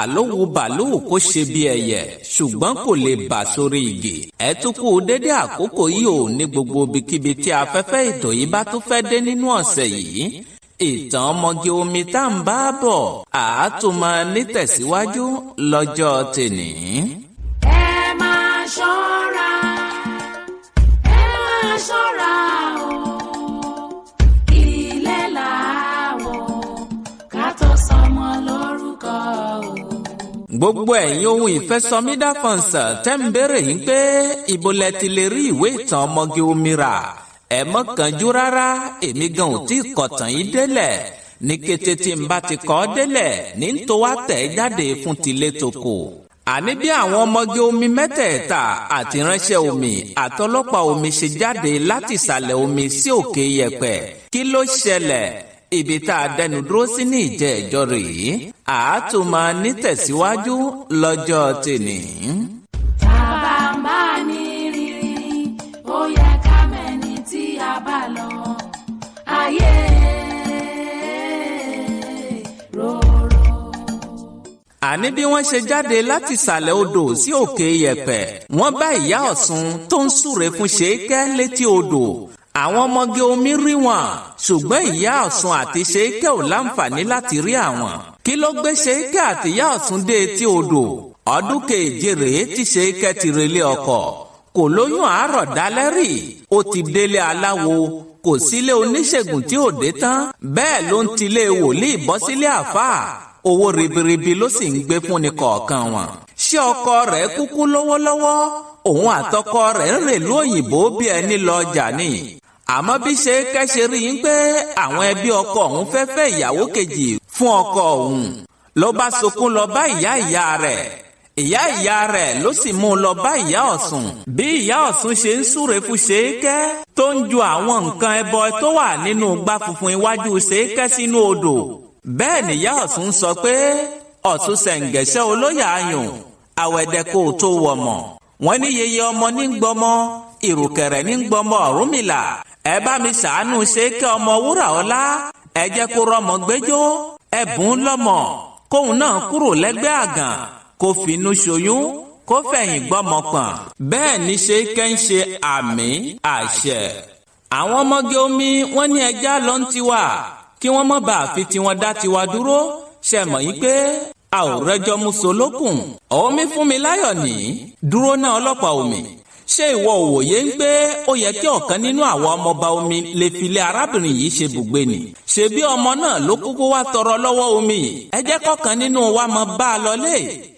Àlówó bàálù kò ṣe bí ẹyẹ, ṣùgbọ́n kò lè bà sórí igi. Ẹ tún kú dédé àkókò yìí ò ní gbogbo ibikíbi tí afẹ́fẹ́ ètò yìí bá tún fẹ́ dé nínú ọ̀sẹ̀ yìí. Ìtàn ọmọge omi tá ń bá bọ̀ àátúmọ̀ nítẹ̀síwájú lọ́jọ́ tèní. Ẹ máa ṣọ́ra, ẹ máa ṣọ́ra o, ilé làwọ̀ ká tó sọmọ lórúkọ o. Gbogbo ẹ̀yin ohun ìfẹ́sọmídà fọ̀nsà tẹ́ ń béèrè yín pé ibo lẹ ti lè rí ìwé ìtàn ọmọge omi rà. Ẹ mọ́ kánjú rárá, èmi gan ò tí ì kọ̀tàn yín délẹ̀. Ní kété tí n bá ti kọ́ délẹ̀ ní n tó wá tẹ̀ jáde fún tilé toko. Àní bí àwọn ọmọge omi mẹ́tẹ̀ẹ̀ta àti ránṣẹ́ omi àtọlọ́pàá omi ṣe jáde láti ìsàlẹ̀ omi sí òkè yẹ̀pẹ̀. Kí ló ṣẹlẹ̀? Ibi tá a dẹnu dúró sí ní ìjẹ́ ìjọ rèé. Àátùmọ̀ nítẹ̀síwájú lọ́jọ́ tèní. Bàbá ń bá ní rírí, ó yẹ ká mẹ́ni tí a bá lọ. Ayé rorò. Àní bí wọ́n ṣe jáde láti ìsàlẹ̀ odò sí òkè yẹ̀pẹ̀, wọ́n bá ìyá Ọ̀ṣun tó ń súre fún Ṣèkẹ́ létí odò. Àwọn ọmọge omi rí wọn, ṣùgbọ́n ìyá Ọ̀ṣun àti Ṣèkẹ́ ò láǹfààní láti rí àwọn. Kí ló gbé Ṣèkẹ́ àti ìyá Ọ̀ṣun dé etí odò? Ọdún keje rèé tí Ṣèkẹ́ ti relé ọkọ. Kò lóyún àárọ̀ dálẹ́rì, ó ti délé aláwo, kò sílé oníṣègùn tí ò dé tán, bẹ́ẹ̀ ló ń tilé wòlíì bọ́ sílé àfáà. Owó ribiribi ló sì ń gbé fúnni kọ̀ọ̀kan wọn. Ṣé ọkọ rẹ̀ kúkú lọ́wọ́lọ́wọ́? Òun àtọkọ rẹ̀ ń rèlú òyìnbó bí ẹni lọ ọjà ni. Àmọ́ bí ṣe kẹ́ṣe rí i pé àwọn ẹbí ọkọ òun fẹ́ fẹ́ ìyàwó kejì fún ọkọ òun, ló bá sunkún lọ bá ìyá ìyá rẹ̀. Ìyá ìyá rẹ̀ ló sì mú un lọ bá ìyá Ọ̀ṣun. Bí ìyá Ọ̀ṣun ṣe ń súre fún Ṣèkẹ́ tó ń ju àwọn nǹkan ẹbọ tó wà nínú igbá funfun iwájú Ṣèkẹ́ sínú odò. Bẹ́ẹ̀ nìyá Ọ̀ṣun sọ pé Ọ̀ṣun ṣẹ̀ǹgẹ̀ṣẹ̀ olóyè ayùn, àwẹ̀dẹ kò tó wọ̀mọ̀. Wọ́n ní yeye ọmọ ní gbọmọ, ìrùkẹ̀rẹ̀ ní gbọmọ Ọ̀rúnmìlà. Ẹ bá mi ṣàánú Ṣèkẹ́ ọmọ wúrà ọlá, ẹ jẹ́ kó rọmọ gbẹ́jọ́, ẹ bùn lọ́mọ, kóun náà kúrò lẹ́gbẹ́ àgàn, kó finú ṣoyún, kó fẹ̀yìn gbọ́mọ pọ̀n. Bẹ́ẹ̀ ni Ṣèkẹ́ ń ṣe àmì àṣẹ. Àwọn ọmọge omi wọ́n ní ẹja lọ ń tiwa, kí wọ́n má bàa fi tiwọn dá tiwa dúró. Ṣe mọ̀ yín pé a ò rẹjọ́ mú solókùn. Omi fún mi láyọ̀ ní dúró náà ọlọ́pàá omi. Ṣé ìwọ òwòye ń pé ó yẹ kí ọ̀kan nínú àwọn ọmọọba omi lè filé arábìnrin yìí ṣe bùgbé ni? Ṣebí ọmọ náà ló kúkú wá tọrọ lọ́wọ́ omi. Ẹ jẹ́ kọ́kan nínú wa mọ bá a lọlé.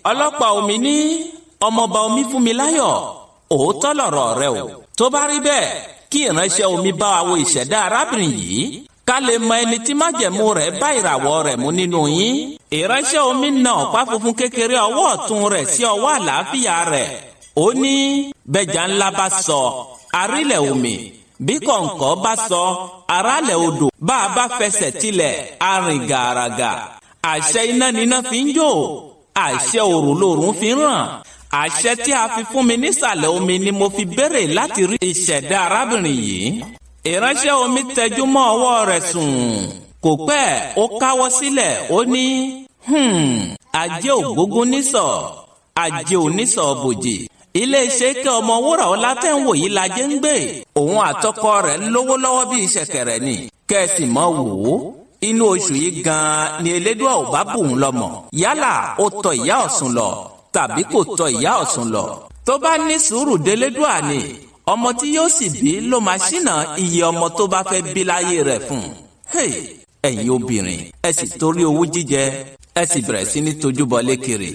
Ọlọ́pàá omi ní ọmọọba omi fún mi láyọ̀, òótọ́ lọ̀rọ̀ rẹ o. Tó bá rí bẹ́ẹ̀, kí ìránṣẹ́ omi bá wa wo ìṣẹ̀dá arábìnrin yìí, ká lè mọ ẹni tí májẹ̀mú rẹ̀ bá ìràwọ̀ rẹ̀ mú nínú yín. Ìránṣẹ́ omi na ọ̀pá funfun kékeré ọwọ́ ọ̀tún rẹ̀ sí ọwọ́ àlàáfíà rẹ̀. Ó ní bẹ́jà ńlá bá sọ arílẹ̀ omi, bí kọ̀ǹkọ̀ bá sọ arálẹ̀ odò, bá a bá fẹsẹ̀ tilẹ̀ arìn gàràgà. Àṣẹ iná níná fi ń jò, àṣẹ òrùn lòrùn fi ń ràn. Àṣẹ tí a fi fún mi nísàlẹ̀ omi ni mo fi béèrè láti rí ìṣẹ̀dá arábìnrin yìí. Ìránṣẹ́ omi tẹjú mọ́ ọwọ́ rẹ̀ sùn. Kò pẹ́ ó káwọ́ sílẹ̀, ó ní ajé ògógún nísọ̀, ajé onísọ̀ bòjì. Ilé-iṣẹ́ kẹ́ ọmọ wúrà ọlá tẹ́ ń wò yìí lajẹ́ ń gbé. Òun àtọkọ rẹ̀ lówó lọ́wọ́ bíi ṣẹ̀kẹ̀rẹ̀ ni. Kẹ́sì mọ́ wò ó. Inú oṣù yìí gan-an ni Elédùà ò bá bùn lọ́mọ. Yálà ó tọ ìyá Ọ̀ṣun lọ tàbí kò tọ ìyá Ọ̀ṣun lọ. Tó bá ní sùúrù délédùà ni, ọmọ tí yóò sì bí ló máa ṣìnà iye ọmọ tó bá fẹ́ bí láyé rẹ̀ fún. Ẹ̀yin obìnrin, ẹ sì torí owó jíjẹ, ẹ sì bẹ̀rẹ̀ sí ní tojúbọlé kiri.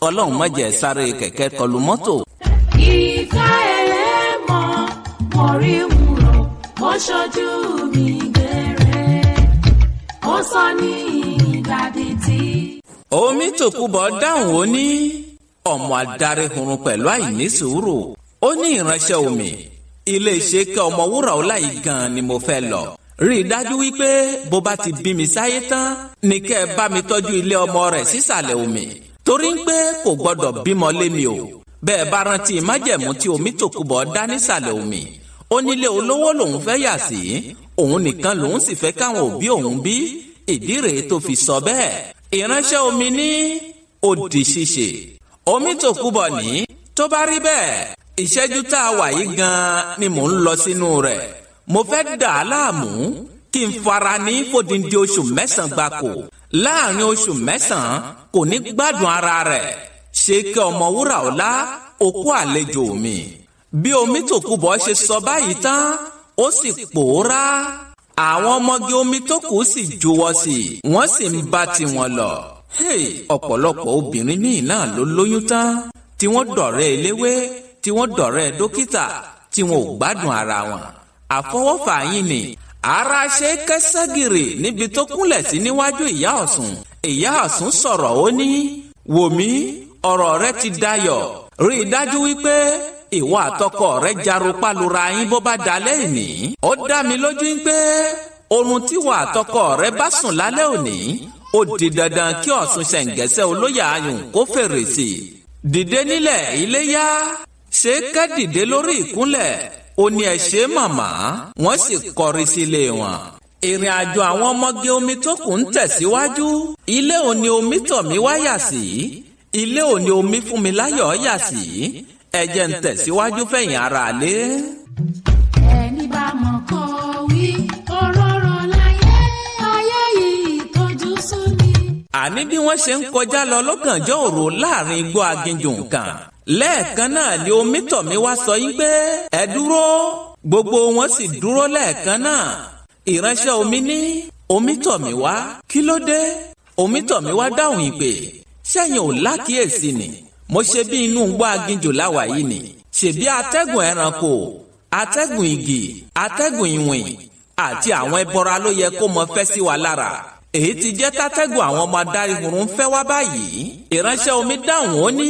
Ọlọ́run má jẹ́ sáré kẹ̀kẹ́ kọlu mọ́tò. Ìfẹ́ ẹlẹ́mọ̀ mo rí wúrò, ó ṣojú mi gbére, ó sọ ní ìgbàdí tí. Omi tòkúbọ̀ dáhùn, ó ní ọmọ adarí hunrun pẹ̀lú àìní sùúrù. Ó ní ìránṣẹ́ omi, ilé-iṣẹ́ kẹ́ ọmọ wúrà ọlá yìí gan-an ni mo fẹ́ lọ. Rí i dájú wípé bó bá ti bí mi sáyé tán ni kẹ́ ẹ bá mi tọ́jú ilé ọmọ rẹ̀ sísàlẹ̀ omi, torí pé kò gbọ́dọ̀ bímọ lé mi o. Bẹ́ẹ̀ bá rántí májẹ̀mú tí omi tòkúbọ̀ dá nísàlẹ̀ omi, ó nílé olówó lòun fẹ́ yà sí, òun nìkan lòun sì fẹ́ káwọn òbí òun bí. Ìdí rèé tó fi sọ bẹ́ẹ̀. Ìránṣẹ́ omi ní Ó di ṣíṣe. Omítòkúbọ̀ ní tó bá rí bẹ́ẹ̀, ìṣẹ́jú tá a wà yìí gan-an ni mò ń lọ sínú rẹ̀. Mo fẹ́ dà á láàmú kí n fara ní fòdìndí oṣù 9 gbáko. Láàrin oṣù 9 kò ní gbádùn ara rẹ̀. Ṣé kí ọmọ wúrà ọ̀la okó àlejò mi. Bí Omítòkúbọ̀ ṣe sọ báyìí tán, ó sì pòórá. Àwọn ọmọge omi tó kù sì juwọ́ sí i, wọ́n sì ń bá tiwọn lọ. Ọ̀pọ̀lọpọ̀ obìnrin míì náà ló lóyún tán, tí wọ́n dọ̀rẹ́ eléwé, tí wọ́n dọ̀rẹ́ dókítà, tí wọn ò gbádùn ara wọn. Àfọwọ́fà yín ni. Ara ṣe kẹ́sẹ́gìrì níbi tó kúnlẹ̀ sí níwájú ìyá Ọ̀ṣun. Ìyá Ọ̀ṣun sọ̀rọ̀, ó ní, wò mí, ọ̀rọ̀ rẹ ti dayọ̀. Rí i dájú wípé ìwọ àtọkọ rẹ jarunpálura yín bó bá dalẹ́ ìní. Ó dá mi lójú pé oorun tíwọ àtọkọ rẹ bá sùn lálẹ́ òní, ó di dandan kí Ọ̀ṣun ṣẹ̀ǹgẹ̀sẹ̀ olóyè ayùn kó fèrè sí i. Dìde nílẹ̀ iléyá. Ṣé ká dìde lórí ìkúnlẹ̀? Ó ní ẹ ṣé màmá. Wọ́n sì kọrí sílé wọn. Ìrìn àjò àwọn ọmọge omi tó kù ń tẹ̀síwájú. Ilé òní omi tọ̀ mí wá yà sí. Ilé òní omi fún mi láyọ̀ yà sí. Ẹ jẹ́ ń tẹ̀síwájú fẹ̀yìn ara lé. Ẹni bá mọ̀ kó wí, òróró láyé, ayé yìí tójú sú ni. Àní bí wọ́n ṣe ń kọjá lọ lọ́gànjọ́ òru láàrin igbó aginjù nǹkan. Lẹ́ẹ̀kan náà ni Omítọ̀mí wá sọ yín pé ẹ dúró. Gbogbo wọn sì dúró lẹ́ẹ̀kan náà. Ìránṣẹ́ omi ní Omítọ̀mí wá, kí ló dé? Omítọ̀mí wá dáhùn ìpè, sẹ́yìn ò lákìyèsí ni. Mo ṣe bí inú igbó aginjù láwà yìí ni. Ṣèbí atẹ́gùn ẹranko, atẹ́gùn igi, atẹ́gùn ìwìn àti àwọn ẹbọra ló yẹ kó mọ fẹ́ sí wa lára. Èyí ti jẹ́ tátẹ́gùn àwọn ọmọ adáríhurun ń fẹ́ wá báyìí. Ìránṣẹ́ omi dáhùn, ó ní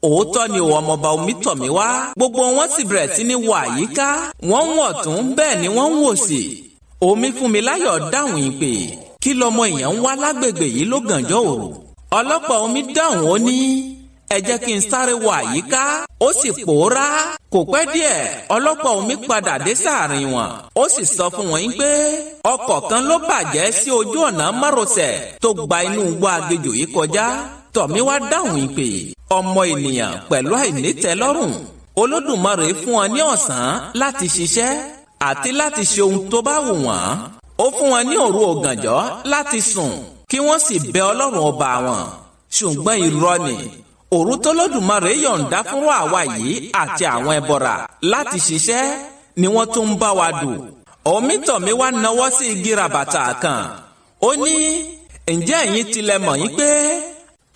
òótọ́ ni òun ọmọọba Omítọ̀mí wá. Gbogbo wọn sì bẹ̀rẹ̀ sí ní wọ àyíká. Wọ́n ń wọ̀ tún, bẹ́ẹ̀ ni wọ́n ń wò sí. Omi fún mi láyọ̀ dáhùn ìpè, kí lọmọ èèyàn ń wá lágbègbè yìí lógànjọ́ òru? Ọlọ́pàá omi dáhùn, ó ní ẹ jẹ́ kí n sáré wọ àyíká. Ó sì pòórá. Kò pẹ́ díẹ̀, ọlọ́pàá omi padà dé sáàrin wọn. Ó sì sọ fún wọn pé ọkọ̀ kan ló bàjẹ́ sí ojú ọ̀nà márosẹ̀ tó gba inú igbó aginjù yìí kọjá. Tọ̀mí wá dáhùn ìpè, ọmọ ènìyàn pẹ̀lú àìnítẹ́lọ́rùn, Olódùmarè fún wọn ní ọ̀sán láti ṣiṣẹ́ àti láti ṣe ohun tó bá wù wọ́n. Ó fún wọn ní òru ògànjọ́ láti sùn kí wọ́n sì bẹ Ọlọ́run ọba wọn. Ṣùgbọ́n irọ́ ni. Òru tólódùmarè yọ̀ǹda fún àwa yìí àti àwọn ẹbọra láti ṣiṣẹ́ ni wọ́n tún ń bá wa dù. Omítọ̀mí wá nawọ́ sí igi ràbàtà kan. Ó ní ǹjẹ́ ẹ̀yin tilẹ̀ mọ̀ yín pé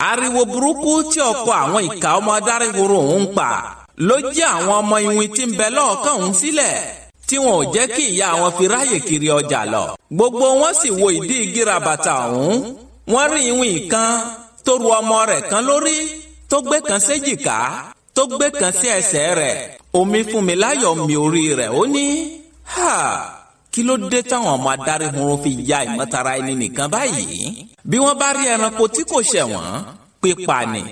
ariwo burúkú tí ọkọ̀ àwọn ìka ọmọ adáríhurun òun ń pa ló jẹ́ àwọn ọmọ iwin tí ń bẹ lọ́ọ̀kan òun sílẹ̀, tí wọn ò jẹ́ kí ìyá wọn fi ráyè kiri ọjà lọ. Gbogbo wọn sì wo ìdí igi ràbàtà ọ̀hún. Wọ́n rí iwin kan tó ru ọmọ rẹ̀ kan lórí, tó gbé kan séjìká, tó gbé kan sí ẹsẹ̀ rẹ̀. Omi fún mi láyọ̀ mi orí rẹ̀, ó ní ha, kí ló dé táwọn ọmọ adáríhurun fi ya ìmọ̀tara ẹni nìkan báyìí? Bí wọ́n bá rí ẹranko tí kò ṣẹ̀ wọ́n, pípa ni.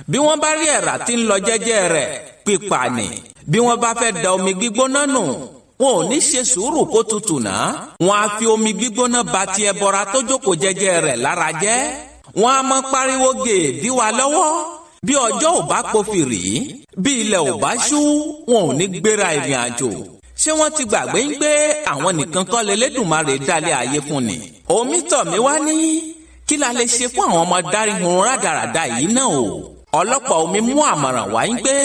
Bí wọ́n bá rí ẹ̀rà tí ń lọ jẹ́jẹ́ rẹ̀, pípa ni. Bí wọ́n bá fẹ́ da omi gbígbóná nù, wọn ò ní ṣe sùúrù kó tutù náà. Wọn á fi omi gbígbóná ba ti ẹbọra tó jókòó jẹ́jẹ́ rẹ̀ lára jẹ́. Wọn á mọ pariwo gèè dí wa lọ́wọ́. Bí ọjọ́ ò bá pòfìrí, bí ilẹ̀ ò bá ṣú, wọn ò ní gbéra ìrìn àjò. Ṣé wọ́n ti gbàgbé ń gbé àwọn nìkan kọ́ lélẹ́dùnmarè dálé ayé fún ni? Omítọ̀mí wá ní kí la lè ṣe fún àwọn ọmọ dáríhun rádaràda yìí náà o. Ọlọ́pàá omi mú àmọ̀ràn wá ń gbé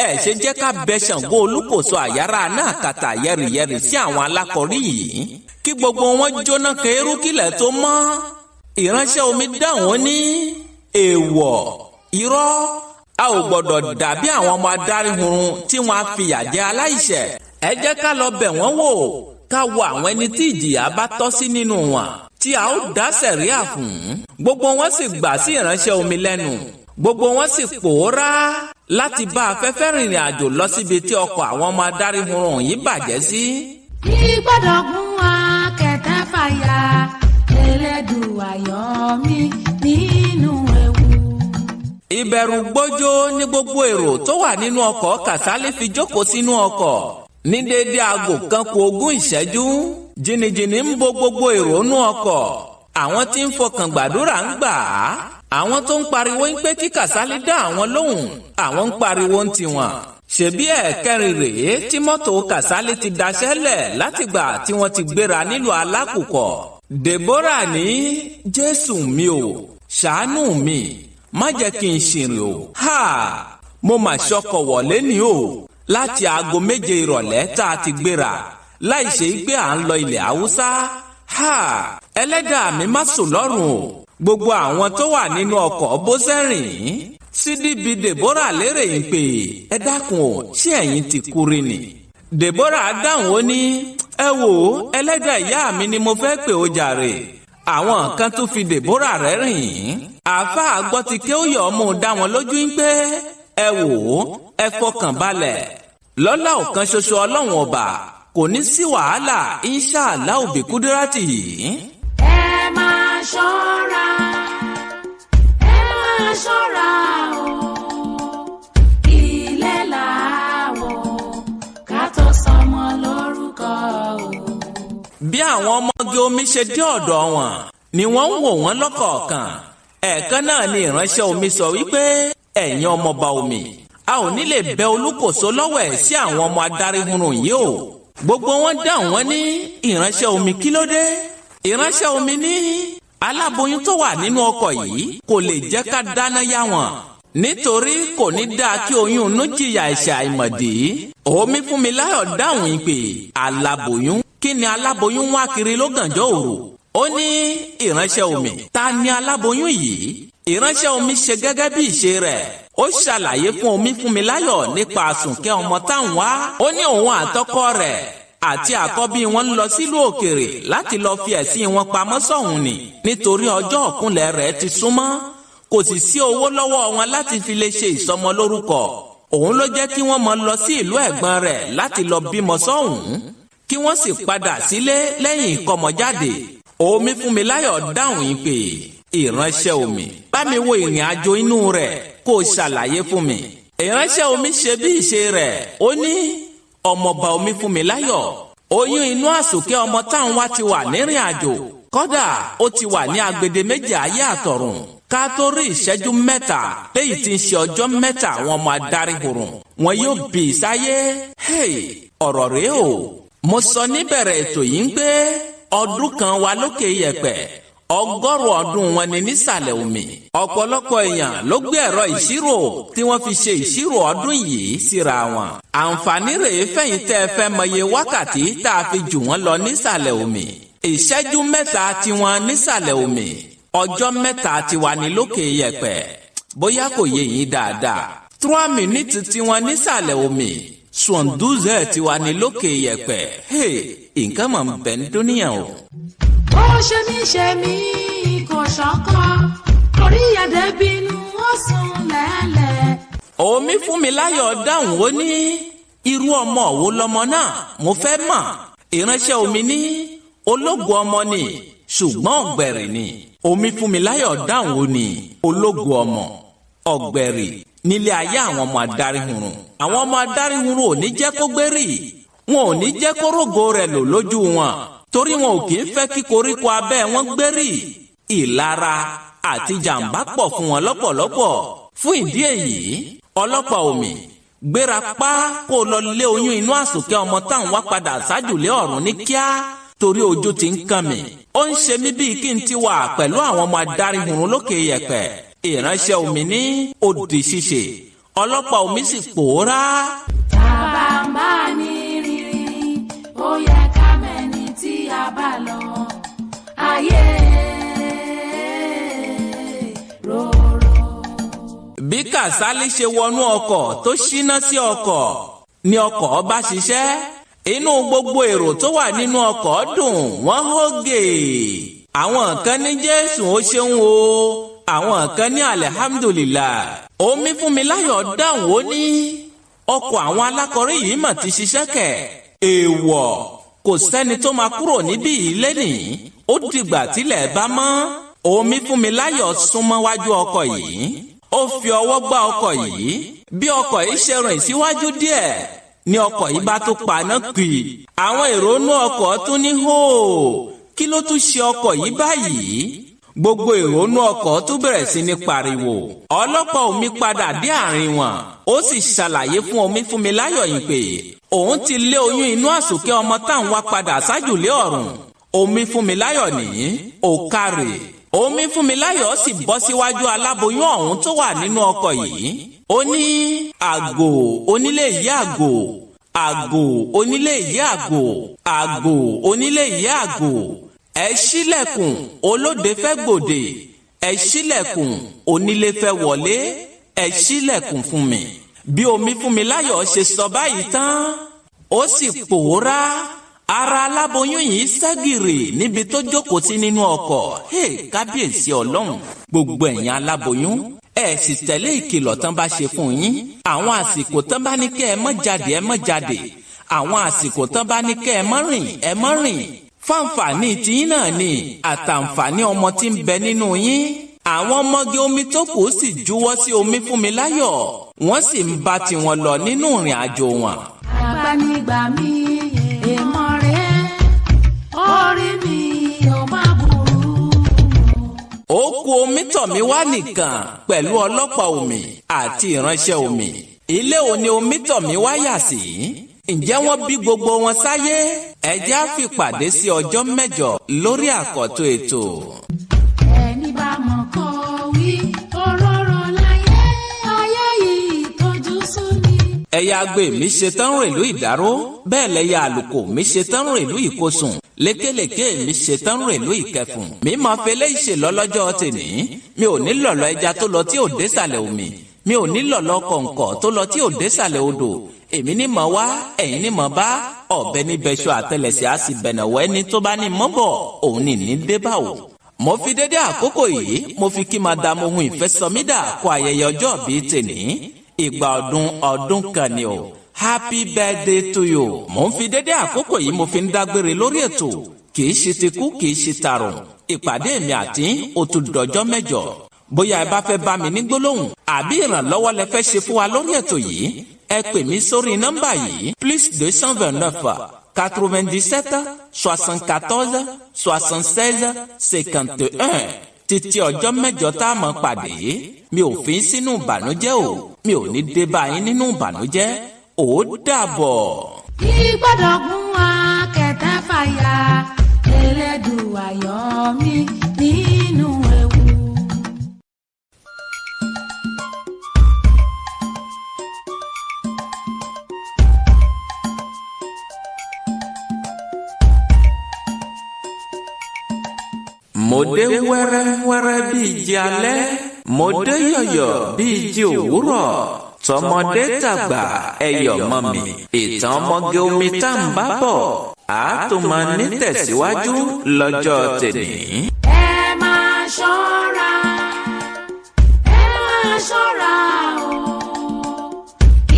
ẹ ṣe jẹ́ ká bẹ Ṣàngó Olúkòso àyàrá náà kàtà yẹrìyẹrì sí àwọn alákọ̀rí yìí, kí gbogbo wọn jóná kéérú kílẹ̀ tó mọ́. Ìránṣẹ́ omi dáhùn, ó ní èèwọ̀, irọ́, a ò gbọ́dọ̀ dàbí àwọn ọmọ adáríhurun tí wọ́n á fìyà jẹ aláìṣẹ̀. Ẹ jẹ́ ká lọ bẹ̀ wọ́n wò, ká wo àwọn ẹni tí ìjìyà bá tọ́ sí nínú wọn, tí a ó dá sẹ̀ríà fún. Gbogbo wọn sì gbà sí ìránṣẹ́ omi lẹ́nu. Gbogbo wọn sì pòórá láti bá afẹ́fẹ́ rìnrìn àjò lọ síbi tí ọkọ̀ àwọn ọmọ adáríhurun yìí bàjẹ́ sí. Ìgbọ́dọ̀ gún akẹ̀tẹ̀ fàyà, Elédùà yọ mí nínú ewu. Ìbẹ̀rù gbójó ní gbogbo èrò tó wà nínú ọkọ̀ Kàsálí fi jókòó sínú ọkọ̀. Ní déédéé aago 1:20, jìnnìjìnnì ń bo gbogbo èrò nú ọkọ̀. Àwọn tí ń fọkàn gbàdúrà ń gbà á. Àwọn tó ń pariwo ń pé kí Kàsálí dá àwọn lóhùn, àwọn ń pariwo ń tiwọn. Ṣebí ẹ̀ẹ̀kẹrin rèé tí mọ́tò Kàsálí ti daṣẹ́lẹ̀ látìgbà tí wọ́n ti gbéra nílùú Alákùkọ. Deborah ní Jésù mi ò, ṣàánú mi, má jẹ́ kí n ṣìrìn o. Ha! Mo mà ṣọkọ̀ wọ̀lé ni o. Láti 7:00 ìrọ̀lẹ́ tá a ti gbéra, láì ṣe pé à ń lọ ilẹ̀ Haúsá. Ha! Ẹlẹ́dàá mi má sùn lọ́rùn o. Gbogbo àwọn tó wà nínú ọkọ̀ bó sẹ́rìn. Sídìbí Deborah lérè ń pè, ẹ dákun o, ṣé ẹ̀yin ti kúri ni? Deborah dáhùn ó ní, ẹ wò ó, ẹlẹ́dàá ìyá mi ni mo fẹ́ pè ó jàre. Àwọn kan tún fi Deborah rẹ́rìn-ín. Àáfàá gbọ́ ti ké ó yọ̀ ọ́ mú un dá wọn lójú ń pé, ẹ wò ó, ẹ fọkàn balẹ̀. Lọ́lá ọ̀kan ṣoṣo Ọlọ́run ọba kò ní sí wàhálà inṣàlá òbí kúdírátì yìí. Ẹ máa ṣọ́ra, ẹ máa ṣọ́ra o, ilẹ̀ làwọ̀ ká tó sọmọ lórúkọ o. Bí àwọn ọmọge omi ṣe dé ọ̀dọ̀ wọn ni wọ́n ń wò wọ́n lọ́kọ̀ọ̀kan. Ẹ̀ẹ̀kan náà ni ìránṣẹ́ omi sọ wípé ẹ̀yin ọmọọba omi, a ò ní lè bẹ Olúkòso lọ́wọ́ ẹ̀ sí àwọn ọmọ adáríhurun yìí o. Gbogbo wọn dáhùn wọn ní ìránṣẹ́ omi kí ló dé? Ìránṣẹ́ omi ní aláboyún tó wà nínú ọkọ̀ yìí kò lè jẹ́ ká dáná yá wọn, nítorí kò ní dáa kí oyún inú jìyà ẹ̀ṣẹ̀ àìmọ̀dí. Omi fún mi láyọ̀ dáhùn ìpè aláboyún. Kí ni aláboyún wá kiri lógànjọ́ òru? Ó ní ìránṣẹ́ omi, ta ni aláboyún yìí? Ìránṣẹ́ omi ṣe gẹ́gẹ́ bí ìṣe rẹ̀. Ó ṣàlàyé fún omi fún mi láyọ̀ nípa àsùnkẹ́ ọmọ táwọn wá. Ó ní òun àtọkọ rẹ̀ àti àkọ́bí wọn ń lọ sílùú òkèèrè láti lọ fi ẹ̀sìn wọn pamọ́ sọ̀hún ni, nítorí ọjọ́ ọ̀kúnlẹ̀ rẹ̀ ti súnmọ́. Kò sì sí owó lọ́wọ́ wọn láti fi lè ṣe ìsọmọlórúkọ. Òun ló jẹ́ kí wọ́n mọ lọ sí ìlú ẹ̀gbọ́n rẹ̀ láti lọ bímọ sọ́hùn, kí wọ́n sì padà sílé lẹ́yìn ìkọmọjáde. Omi fún mi láyọ̀ dáhùn ìpè ìránṣẹ́ omi, bá mi wo ìrìn àjò inú rẹ̀ kó o ṣàlàyé fún mi. Ìránṣẹ́ omi ṣe bí ìṣe rẹ̀. Ó ní ọmọọba omi fún mi láyọ̀, oyún inú àsùnkẹ́ ọmọ táwọn wá ti wà nírìn àjò. Kódà ó ti wà ní agbede méjì ayé àtọ̀run. Ká tó rí ìṣẹ́jú 3 léyìí tí ń ṣe ọjọ́ 3 àwọn ọmọ adáríhurun wọn yóò bí ìsáyé. Ọ̀rọ̀ rèé o. Mo sọ níbẹ̀rẹ̀ ètò yìí ń pé ọdún kan wà lókè yẹ̀pẹ̀, 100 ọdún wọn ni nísàlẹ̀ omi. Ọ̀pọ̀lọpọ̀ èèyàn ló gbé ẹ̀rọ ìṣirò tí wọ́n fi ṣe ìṣirò ọdún yìí síra wọn. Àǹfààní rèé fẹ̀yìn tẹ́ ẹ fẹ́ mọye wákàtí tá a fi jù wọ́n lọ nísàlẹ̀ omi. Ìṣẹ́jú 3 tiwọn nísàlẹ̀ omi, ọjọ́ 3 tiwa ní lókè yẹ̀pẹ̀. Bóyá kò yé yín dáadáa. 3 minutes tiwọn nísàlẹ̀ omi, 72 tiwa ní lókè yẹ̀pẹ̀. Nǹkan mọ̀ ń bẹ̀ ń dúníyàn o. Ó ṣe mí ṣe mí kò ṣọ́kọ́, orí ẹ̀dẹ̀ bínú ó sùn lẹ́lẹ̀. Omi fún mi láyọ̀ dáhùn ó ní irú ọmọ wo lọmọ náà mo fẹ́ mọ̀. Ìránṣẹ́ omi ní ológo ọmọ ni, ṣùgbọ́n ọ̀gbẹ̀rì ni. Omi fún mi láyọ̀ dáhùn ó ní ológo ọmọ ọ̀gbẹ̀rì nílé ayé àwọn ọmọ adáríhurun. Àwọn ọmọ adáríhurun ò ní jẹ́ kó gbérí, wọn ò ní jẹ́ kó rógo rẹ̀ lò lójú wọn, torí wọn ò kì í fẹ́ kí koríko abẹ́ wọn gbérí. Ìlara àti jàǹbá pọ̀ fún wọn lọ́pọ̀lọpọ̀. Fún ìdí èyí, ọlọ́pàá omi gbéra pa kó lọ lé oyún inú àsùnkẹ́ ọmọ táwọn wá padà sájùlé ọ̀run ní kíá, torí ojú ti ń kàn mí. Ó ń ṣe mí bíi kí n ti wà pẹ̀lú àwọn ọmọ adáríhurun lókè yẹ̀pẹ̀. Ìránṣẹ́ omi ní òdì ṣíṣe, ọlọ́pàá omi sì pòórá. Bàbá ń bá ní rírì, ó yẹ ká mẹ́ni tí a bá lọ. Ayé rorò. Bí Kàsálí ṣe wọnú ọkọ̀ tó ṣíná sí ọkọ̀ ni ọkọ̀ bá ṣiṣẹ́. Inú gbogbo èrò tó wà nínú ọkọ̀ dùn, wọ́n hógè. Àwọn kan ní Jésù ó ṣeun o, àwọn kan ní alihamudulila. Omi fún mi láyọ̀ dáhùn ó ní ọkọ̀ àwọn alákọ̀rí yìí mà ti ṣiṣẹ́ kẹ̀. Èèwọ̀ kò sẹ́ni tó máa kúrò níbí yìí lénìí, ó dìgbà tílẹ̀ bá mọ́. Omi fún mi láyọ̀ súnmọ́ wájú ọkọ̀ yìí, ó fi ọwọ́ gbá ọkọ̀ yìí. Bí ọkọ̀ yìí ṣe rìn síwájú díẹ̀ ni ọkọ̀ yìí bá tún paná kì. Àwọn èrò inú ọkọ̀ tún ní hó. Kí ló tún ṣe ọkọ̀ yìí báyìí? Gbogbo ìrònú ọkọ̀ tún bẹ̀rẹ̀ sí ní pariwo. Ọlọ́pàá omi padà dé àárín wọn, ó sì ṣàlàyé fún omi Fúnmiláyọ̀ yìí pé òun ti lé oyún inú àsùnkẹ́ ọmọ táwọn wá padà sájùlé ọ̀run. Omi Fúnmiláyọ̀ ní òkàrè. Omi Fúnmiláyọ̀ sì bọ́ síwájú aláboyún ọ̀hún tó wà nínú ọkọ̀ yìí. Ó ní àgò onílé yìí, àgò, àgò onílé yìí, àgò, àgò onílé yìí, àgò, ẹ ṣílẹ̀kùn, olóde fẹ́ gbòde, ẹ ṣílẹ̀kùn, onílé fẹ́ wọlé, ẹ ṣílẹ̀kùn fún mi. Bí omi Fúnmiláyọ̀ ṣe sọ báyìí tán, ó sì pòórá. Ara aláboyún yìí ṣẹ́gìrì níbi tó jókòó sí nínú ọkọ̀. Hey, kábíyèsí Ọlọ́run! Gbogbo ẹ̀yin aláboyún, ẹ sì tẹ̀lé ìkìlọ̀ tán bá ṣe fún yín. Àwọn àsìkò tán bá ní kẹ́ ẹ má jáde, ẹ má jáde. Àwọn àsìkò tán bá ní kẹ́ ẹ má rìn, ẹ má rìn. Fáǹfààní tiyín náà ni àtàǹfààní ọmọ tí ń bẹ nínú yín. Àwọn ọmọge omi tó kù sì juwọ́ sí omi Fúnmiláyọ̀, wọ́n sì ń bá tiwọn lọ nínú ìrìn àjò wọn. Àgbànigbà mi, èèmọ̀ rẹ̀, orí mi ò má burú. Ó kù omi tọ̀mí wá nìkan pẹ̀lú ọlọ́pàá omi àti ìránṣẹ́ omi. Ilé òní omi tọ̀mí wá yà sí. Ǹjẹ́ wọ́n bí gbogbo wọn sáyé? Ẹ jẹ́ á fìpàdé sí ọjọ́ 8 lórí àkọ́tún ètò. Ẹni bá mọ̀ kó wí, òróró láyé, ayé yìí tójú sú ni. Ẹ̀yà agbe mi ṣe tán rèlú Ìdáró, bẹ́ẹ̀ lẹ́yà àlùkò mi ṣe tán rèlú Ìkosùn, lékelèké mi ṣe tán rèlú Ìkẹfùn. Mi máa fẹlẹ́ ìṣe lọ́lọ́jọ́ tèní. Mi ò ní lọ̀lọ́ ẹja tó lọ tí ò désàlẹ̀ omi, mi ò ní lọ̀lọ́ kọ̀ǹkọ̀ tó lọ tí ò désàlẹ̀ odò. Èmi ní mọ̀ wá, ẹ̀yin ní mọ̀ bá. Ọ̀bẹ ní bẹ́ṣọ àtẹlẹsẹ̀ á sì bẹ̀nàwọ́ ẹni tó bá ní mọ́bọ̀ òun ní ní débàwò. Mo fi dédé àkókò yìí, mo fi kí Madam Ohun Ìfẹ́sọmídà kó ayẹyẹ ọjọ́ bíi tèní. Ìgbà ọdún ọdún kan ni o. Happy birthday to you. Mo ń fi dédé àkókò yìí, mo fi ń dágbére lórí ètò. Kì í ṣe ti kú, kì í ṣe tààrùn. Ìpàdé mi àti ó tún dọjọ́ 8. Bóyá ẹ bá fẹ́ bá mi ní gbólóhùn àbí ìrànlọ́wọ́ lẹ fẹ́ ṣe fún wa lórí ètò yìí, ẹ pè mí sórí nọ́mbà yìí: +229 97 74 76 51. Títí ọjọ́ 8 tá a mọ̀ pàdé, mi ò fi sínú ìbànújẹ́ o, mi ò ní dé bá yín nínú ìbànújẹ́. Ó dàbọ̀. Ìgbọ́dọ̀ gún akẹ́tẹ́ fàyà, Elédùà yọ mí nínú ewu. Mo dé wẹ́rẹ́wẹ́rẹ́ bí ìjì alẹ́, mo dé yọ̀yọ̀ bí ìjì òwúrọ̀. Tọmọdé tàgbà, ẹyọ̀ mọ́ mi. Ìtàn ọmọge omi tá ń bá bọ̀, a tún máa ní tẹ̀síwájú lọ́jọ́ tèní. Ẹ máa ṣọ́ra, ẹ máa ṣọ́ra o,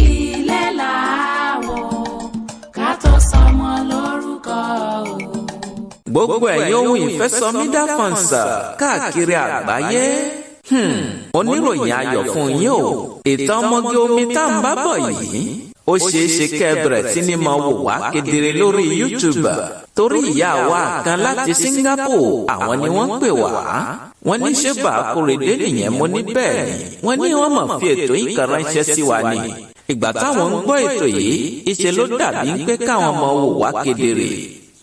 ilé làwọ̀ ká tó sọmọ lórúkọ o. Gbogbo ẹ̀yin ohun ìfẹ́sọmídà fọ̀nsà káàkiri àgbáyé, oníròyìn ayọ̀ fún yín o. Ìtàn ọmọge omi tá ń bá bọ̀ yìí, ó ṣeé ṣe kẹ́ ẹ bẹ̀rẹ̀ sí ní máa wò wá kedere lórí YouTube, torí ìyá wa kan láti Singapore, àwọn ni wọ́n pè wá. Wọ́n ní ṣé Bàákúrèdé nìyẹn? Mo ní bẹ́ẹ̀ ni. Wọ́n ní wọ́n mọ̀ fi ètò yìí kan ránṣẹ́ sí wa ni. Ìgbà táwọn ń gbọ́ ètò yìí, ìṣe ló dàbí pé káwọn máa wò wá kedere.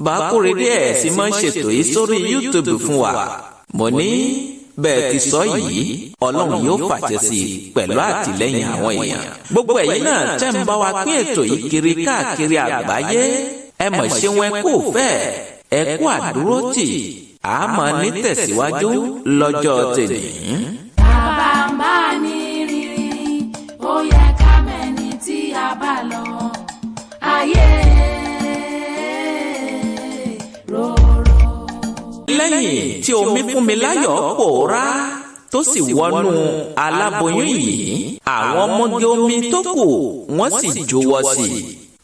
Bàákúrèdé ẹ̀ sì máa ń ṣètò yìí sórí YouTube fún wa. Mo ní bẹ́ẹ̀ ti sọ yìí, Ọlọ́run yóò fàṣẹ sí i pẹ̀lú àtìlẹ́yìn àwọn èèyàn. Gbogbo ẹ̀yin náà tẹ́ ń bá wa pín ètò yìí kiri káàkiri àgbáyé, ẹ mọ̀ ṣé wọn kò fẹ́ ẹ kú àdúró tì. A máa ní tẹ̀síwájú lọ́jọ́ tèmi. Bàbá ń bá ní rírí, ó yẹ ká mẹ́ni tí a bá lọ ayé rorò. Lẹ́yìn tí omi Fúnmiláyọ̀ pòórá tó sì wọnú aláboyún yìí, àwọn ọmọge omi tó kù wọ́n sì jọ̀wọ́ sí i,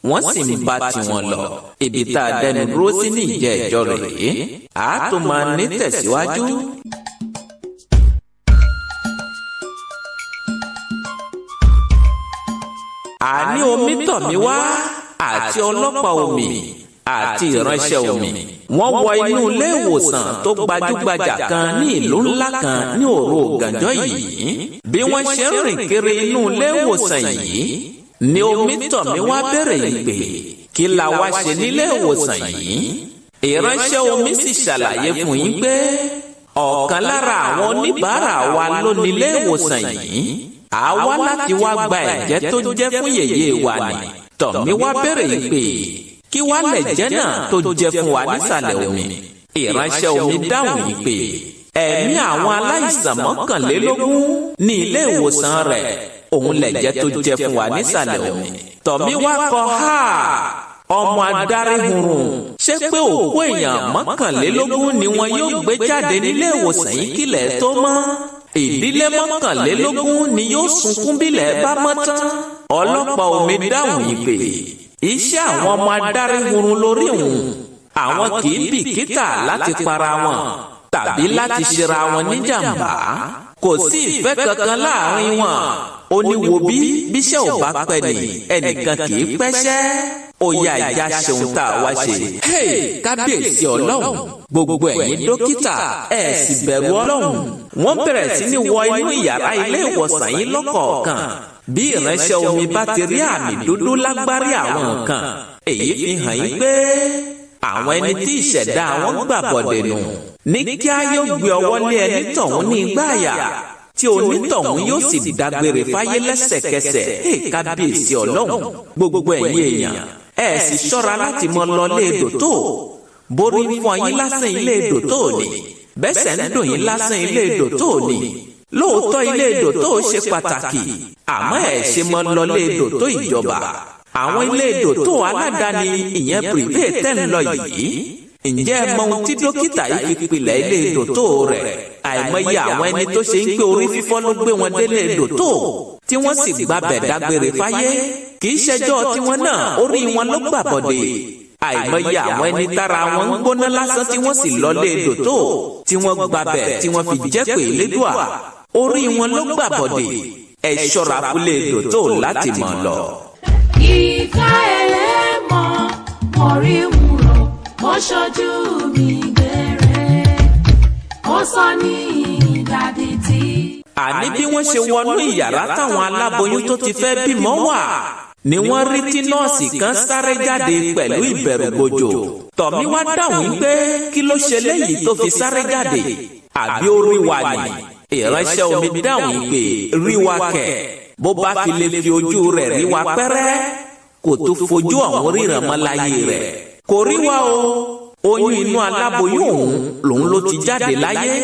wọ́n sì ń bá tiwọn lọ. Ibi tá a dẹnu dúró sí ní ìjẹ́ ìjọ rèé, a tún máa ní tẹ̀síwájú. Àní omi tọ̀ mí wá àti ọlọ́pàá omi àti ìránṣẹ́ omi. Wọ́n wọ inú ilé ìwòsàn tó gbajúgbajà kan ní ìlú ńlá kan ní òru ògànjọ́ yìí. Bí wọ́n ṣe ń rìn kiri inú ilé ìwòsàn yìí ni Omítọ̀míwá bẹ̀rẹ̀ ìpè, kí la wá ṣe nílé ìwòsàn yìí? Ìránṣẹ́ omi sì ṣàlàyé fún yín pé ọ̀kan lára àwọn oníbàárà wa ló nílé ìwòsàn yìí, àwa láti wá gba ẹ̀jẹ̀ tó jẹ́ fún yèyé wa ni. Tọ̀míwá bẹ̀rẹ̀ ìpè, kí wá lẹ̀jẹ̀ náà tó jẹ́ fún wa nísàlẹ̀ omi? Ìránṣẹ́ omi dáhùn ìpè, ẹ̀mí àwọn aláìsàn 21 ní ilé ìwòsàn rẹ̀ òun lẹ̀jẹ̀ tó jẹ́ fún wa nísàlẹ̀ omi. Tọ̀míwá kọ ha, ọmọ adáríhurun, ṣé pé òkú èèyàn 21 ni wọn yóò gbé jáde nílé ìwòsàn yìí kílẹ̀ tó mọ́? Ìdílé 21 ni yóò sunkún bílẹ̀ bá mọ́ tán. Ọlọ́pàá omi dáhùn ìpè, iṣẹ́ àwọn ọmọ adáríhurun lórí òun, àwọn kì í bìkítà láti para wọn tàbí láti ṣera wọn níjàmbá, kò sí ìfẹ́ kankan láàrin wọn. Ó ní wo bí bíṣẹ́ ò bá pẹ́ ni ẹnìkan kì í pẹ́ṣẹ́, ó yá ìjà ṣeun tá a wá ṣe. Kábíyèsí Ọlọ́run, gbogbo ẹ̀yin dókítà ẹ̀ sì bẹ̀rù Ọlọ́run. Wọ́n bẹ̀rẹ̀ sí ní wọ inú ìyàrá ilé ìwòsàn yìí lọ́kọ̀ọ̀kan. Bí ìránṣẹ́ omi bá ti rí àmì dúdú lágbárí àwọn nǹkan, èyí fi hàn yín pé àwọn ẹni tí ìṣẹ̀dá wọn gbàbọ̀dẹ̀ nù ní kíá yóò gbé ọwọ́ lé ẹni tọ̀hún ní igbá àyà, tí onítọ̀hún yóò sì dágbére fáyé lẹ́sẹ̀kẹsẹ̀. Kábíyèsí Ọlọ́run, gbogbo ẹ̀yin èèyàn ẹ̀ sì ṣọ́ra láti mọ lọ lé dòtó. Borí ń fọ yín lásán ilé dòtó ni, bẹ́sẹ̀ ń dùn yín lásán ilé dòtó ni. Lóòótọ́ ilé dòtó ṣe pàtàkì, àmọ́ ẹ̀ ṣe mọ lọ lé dòtó ìjọba. Àwọn ilé dòtó aládàáni ìyẹn private tẹ́ ń lọ yìí, ǹjẹ́ ẹ mọ ohun tí dókítà yìí fi pilẹ̀ ilé dòtó rẹ̀? Àìmọye àwọn ẹni tó ṣe ń pé orí fífọ́ ló gbé wọn délé dòtó tí wọ́n sì gbabẹ̀ dágbére fáyé. Kì í ṣẹjọ́ tiwọn náà, orí wọn ló gbàbọ̀dè. Àìmọye àwọn ẹni tára wọn ń gbóná lásán tí wọ́n sì lọlé dòtó tí wọ́n gbabẹ̀ tí wọ́n fi jẹ́ pé lédùá, orí wọn ló gbàbọ̀dè. Ẹ ṣọ́ra fúlé dòtó láti mọ̀ lọ. Ìka ẹlẹ́mọ̀ mo rí wúrọ̀, mo ṣojú mi gbẹ̀rẹ̀, ó sọ ní ìdádì tí. Àní bí wọ́n ṣe wọnú ìyàrá táwọn aláboyún tó ti fẹ́ bímọ wà ni wọ́n rí tí nọ́ọ̀sì kan sáré jáde pẹ̀lú ìbẹ̀rùbojo. Tọ̀míwá dáhùn pé kí ló ṣe léyìí tó fi sáré jáde, àbí ó rí wa ni? Ìránṣẹ́ omi dáhùn pé rí wa kẹ̀, bó bá fi lè fi ojú rẹ̀ rí wa pẹ́rẹ́, kò tó fojú ọ̀hún ríran mọ́ láyé rẹ̀. Kò rí wa o, oyún inú aláboyún òun lòun ló ti jáde láyé.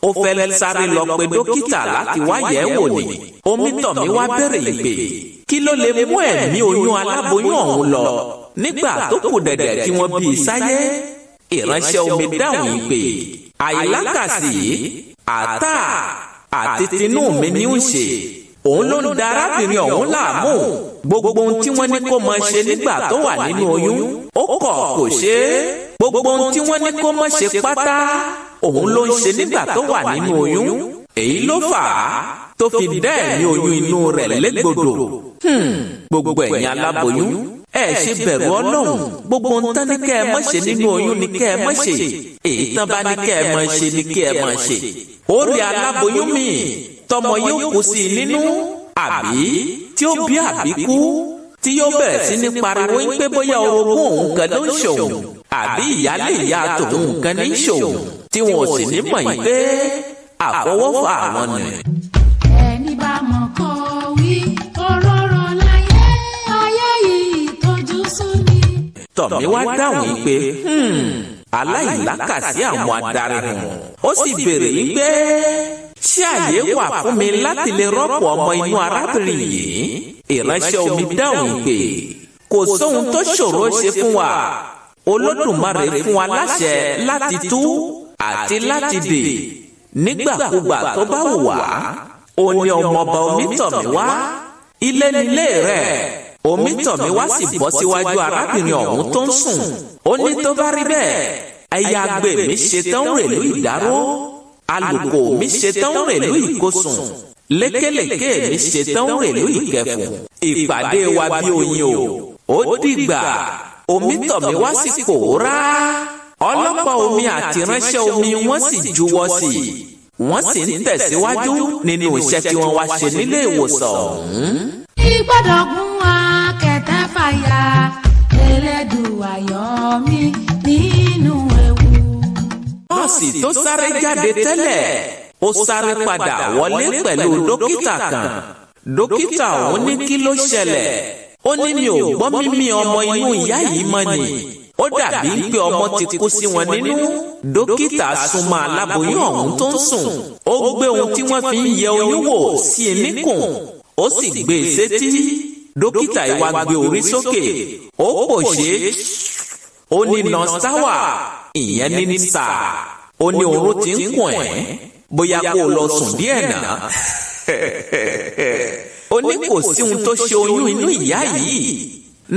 Ó fẹ́ sáré lọ pe dókítà láti wá yẹ̀ wò ni. Omítọ̀míwá bẹ̀rẹ̀ ìpè, kí ló lè mú ẹ̀mí oyún aláboyún ọ̀hún lọ nígbà tó kù dẹ̀dẹ̀ tí wọ́n bí i sáyé? Ìránṣẹ́ omi dáhùn ìpè, àìlákàsí àtà àti tinú mi ní ń ṣe òun ló ń da arábìnrin ọ̀hún láàmú. Gbogbo ohun tí wọ́n ní kó máa ṣe nígbà tó wà nínú oyún, ó kọ̀ kò ṣe é. Gbogbo ohun tí wọ́n ní kó máa ṣe pátá òun ló ń ṣe nígbà tó wà nínú oyún. Èyí ló fà á tó fi dá ẹ̀mí oyún inú rẹ̀ légbodò. Gbogbo ẹ̀yin aláboyún ẹ ṣe bẹ̀rù Ọlọ́run. Gbogbo ohun tán ní kẹ́ ẹ má ṣe nínú oyún ni kẹ́ ẹ má ṣe, èyí tán bá ní kẹ́ ẹ má ṣe ni kẹ́ ẹ má ṣe. Ó rí aláboyún míì tọmọ yóò kú sí i nínú, àbí tí ó bí àbíkú, tí yóò bẹ̀rẹ̀ sí ní pariwo ń pé bóyá orogún òun kan ló ń ṣòun àbí ìyáálé ìyá tòun kan ní ṣòun, tí wọn ò sì ní mọ̀ yìí pé àfọwọ́fà àwọn nù. Ẹni bá mọ̀ kọ́ wí òróró láyé, ayé yìí tójú sú ni. Tọ̀míwá dáhùn pé aláìlákàsí àwọn adarí hàn, ó sì béèrè yìí pé ṣé àyè wà fún mi láti lè rọ́pò ọmọ inú arábìnrin yìí? Ìránṣẹ́ omi dáhùn pé kò sóhun tó ṣòro ṣe fún wa, Olódùmarè fún wa láṣẹ láti tú àti láti dè nígbàkúgbà tó bá wù wá. Ó ní ọmọọba Omítọ̀míwá, ilé nílé rẹ̀. Omítọ̀míwá sì bọ́ síwájú arábìnrin ọ̀hún tó ń sùn. Ó ní tó bá rí bẹ́ẹ̀, ẹ̀yà àgbè mi ṣetán rèlú ìdáró, alùkò mi ṣetán rèlú ìkosùn, lékèlékè mi ṣetán rèlú ìkẹfùn. Ìpàdé wa bí oyin o, ó dìgbà. Omítọ̀míwá sì pòórá. Ọlọ́pàá omi àti ránṣẹ́ omi wọ́n sì juwọ́ sí i, wọ́n sì ń tẹ̀síwájú nínú iṣẹ́ tí wọ́n wá ṣe nílé ìwòsàn ọ̀hún. Ìgbọ́dọ̀gún akẹ̀tẹ̀ fàyà, Elédùà yọ mí nínú ewu. Nọ́ọ̀sì tó sáré jáde tẹ́lẹ̀, ó sáré padà wọlé pẹ̀lú dókítà kan. Dókítà ọ̀hún ní kí ló ṣẹlẹ̀? Ó ní mi ò gbọ́ mímí ọmọ inú ìyá yìí mọ́ ni, ó dàbí pé ọmọ ti kú sí wọn nínú. Dókítà súnmọ́ aláboyún ọ̀hún tó ń sùn, ó gbé ohun tí wọ́n fi ń yẹ oyún wò sí i níkùn, ó sì gbé e sétí. Dókítà yìí wá gbé orí sókè, ó pòṣé, ó ní, "Nurse Táwà," ìyẹn ní sáà, ó ní oorun ti ń kùn ẹ́, bóyá kó o lọ sùn díẹ̀ náà. Ó ní kò sí ohun tó ṣe oyún inú ìyá yìí.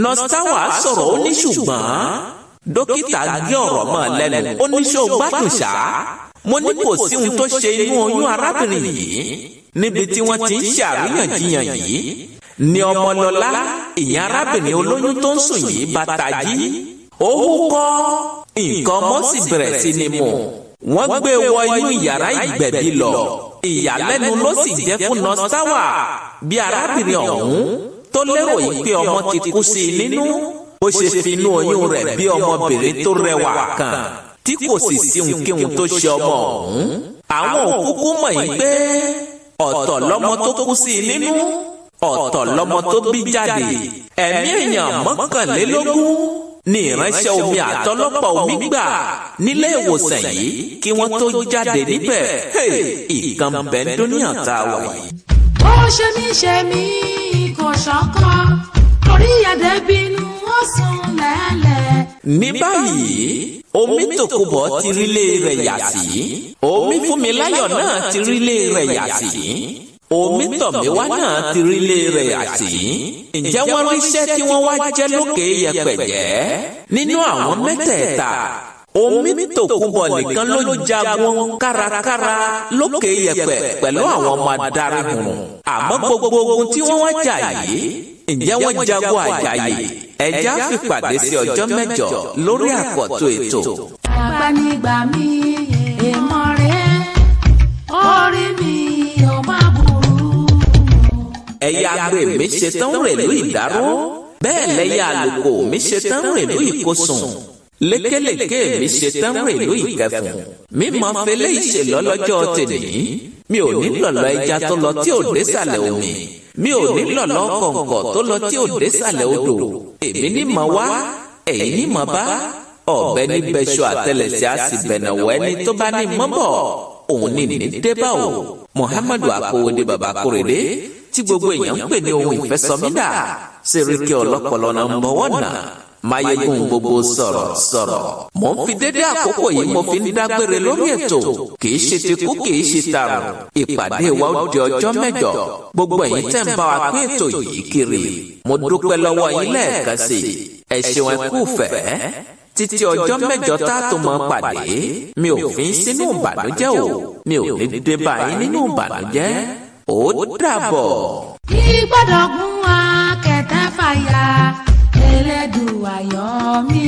Nurse Táwà sọ̀rọ̀, ó ní ṣùgbọ́n. Dókítà gé ọ̀rọ̀ mọ́ lẹ́nu, ó ní ṣé o gbádùn ṣá? Mo ní kò sí ohun tó ṣe inú oyún arábìnrin yìí. Níbi tí wọ́n ti ń ṣe àríyànjiyàn yìí ni Ọmọlọ́lá, ìyẹn arábìnrin olóyún tó ń sùn yìí, bá tají. Ó húkọ́, nǹkan ọmọ sì bẹ̀rẹ̀ sí ni mú. Wọ́n gbé wọ inú yàrá ìgbẹ̀bí lọ. Ìyàlẹ́nu ló sì jẹ́ fún Nurse Táwà bí arábìnrin ọ̀hún tó lérò yìí pé ọmọ ti kú sí i nínú, bó ṣe fi inú oyún rẹ̀ bí ọmọbìnrin tó rẹwà kan tí kò sì sí ohunkóhun tó ṣe ọmọ ọ̀hún. Àwọn òkúkú mọ̀ yìí pé ọ̀tọ̀ lọ́mọ tó kú sí i nínú, ọ̀tọ̀ lọ́mọ tó bí jáde. Ẹ̀mí èèyàn 21 ní ìránṣẹ́ omi àtọlọ́pàá omi gbà nílé ìwòsàn yìí kí wọ́n tó jáde níbẹ̀. Ìkan bẹ́ńdóníyàn tá a wà yìí. Ó ṣe mí ṣe mí kò ṣọ́kọ́, orí ẹ̀dẹ̀ bínú, ó sùn lẹ́lẹ̀. Ní báyìí, omi tòkùbọ̀ ti rílé rẹ̀ yà sí, omi fúnmiláyọ̀ náà ti rílé rẹ̀ yà sí, omi tọ̀míwá náà ti rílé rẹ̀ yà sí. Ǹjẹ́ wọ́n ríṣẹ́ tí wọ́n wá jẹ́ lókè yẹpẹ̀ jẹ́? Nínú àwọn mẹ́tẹ̀ẹ̀ta, omi tòkùbọ̀ nìkan ló jagun kárakára lókè yẹpẹ̀ pẹ̀lú àwọn ọmọ adarí hùn. Àmọ́ gbogbo ogun tí wọ́n wá jà yìí, ǹjẹ́ wọ́n jagun àjàyè? Ẹja fìpàdé sí ọjọ́ 8 lórí àkọ́tún ètò. Agbanigba mi, èèmọ̀ rẹ̀, orí mi ò má burú. Ẹ̀yà àgbè mi ṣetán rèlú ìdáró, bẹ́ẹ̀ lẹ́yà àlùkò mi ṣetán rèlú ìkosùn, lékelèké mi ṣetán rèlú ìkẹfùn. Mímọ fẹlẹ́ ìṣèlọ́lọ́jọ́ tèmi, mi ò ní lọ̀lọ́ ẹja tó lọ tí ò désàlẹ̀ omi, mi ò ní lọ̀lọ́ kọ̀ǹkọ̀ tó lọ tí ò désàlẹ̀ odò. Èmi ní mọ̀ wá, ẹ̀yin ní mọ̀ bá. Ọ̀bẹ ní bẹ́ṣọ àtẹlẹsẹ̀ á sì bẹ̀nà wọ ẹni tó bá ní mọ́bọ̀ òun ní ní débà o. Muhammadu Akowode, Baba Korede, tí gbogbo èèyàn ń pè ní ohun ìfẹsọmídà Sẹ́ríkì ọlọ́pọlọ náà ń bọ̀wọ̀ náà mayegun gbogbo sọ̀rọ̀ sọ̀rọ̀. Mo ń fi dédé àkókò yìí, mo fi ń dágbére lórí ètò. Kì í ṣe ti kú, kì í ṣe tààrùn. Ìpàdé wa ó di ọjọ́ 8. Gbogbo ẹ̀yin tẹ́ ń bá wa pín ètò yìí kiri, mo dúpẹ́ lọ́wọ́ yín lẹ́ẹ̀kan sí i. Ẹ ṣeun, ẹ kú fẹ́. Títí ọjọ́ 8 tá a tó mọ pàdé, mi ò fi ń sínú ìbànújẹ́ o, mi ò ní dé bá yín nínú ìbànújẹ́. Ó dàbọ̀. Ìgbọ́dọ̀gún akẹ̀tẹ̀ fàyà, Elédùà yọ mí.